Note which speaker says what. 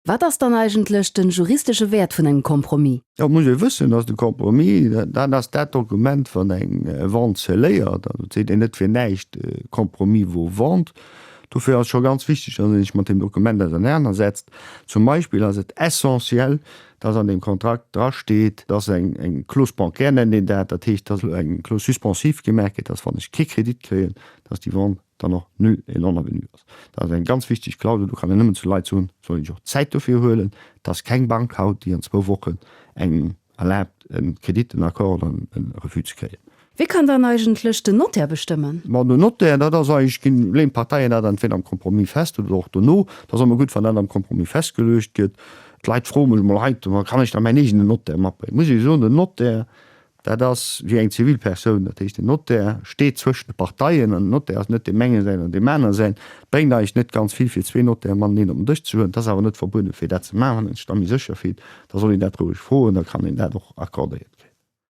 Speaker 1: Wat ass dann eigentlech den juristesche Wäert vun engem Compromis?
Speaker 2: Jo, et muss ee wëssen, dass de Compromis, dat ass dat Dokument, wann eng Vente scelléiert, also et seet een net fir näischt Compromis vaut vente. Dofir ass et scho ganz wichteg, dass ee sech mat deem Dokument ausernanersetzt. Zum Beispill ass et essentiell, dass an deem Kontrakt drasteet, dass eng Clause bancaire, nennt een dat, dat heescht, dass eng Clause suspensive gemaach gëtt, dass wann ech kee Kredit kréien, dass déi Vente dann och null et non avenu ass. Dat ass eng ganz wichteg Klausel. Do kann een nëmmen zu Leit soen, et soll een sech och Zäit dofir huelen. Et ass keng Bank haut, déi an zwou Wochen engem erlaabt, e Kredit, en Accord oder e Refus ze kréien.
Speaker 1: Wie kann dann eigentlech den Notaire bestëmmen?
Speaker 2: Ma den Notaire, dat ass eigentlech, ginn, leeën d'Parteien dat entweder am Compromis fest oder och dono. Et ass ëmmer gutt, wann dat am Compromis festgeluecht gëtt. D'Leit froe mech emol hei, kann ech da mäin eegenen Notaire matbréngen? Muss ech soen, den Notaire, Dat ass wéi eng zivil Persoun, dat heescht den Notaire steet zwëschen de Parteien an den Notaire ass net deem engen säin an deem anere säin. Et bréngt eigentlech net ganz vill fir zwee Notairen mateneen op den Dësch ze huelen. Et ass awer net verbueden fir dat ze maachen. Wann een sech da méi sécher fillt, da soll een dat roueg froen, da kann een dat och accordéiert kréien.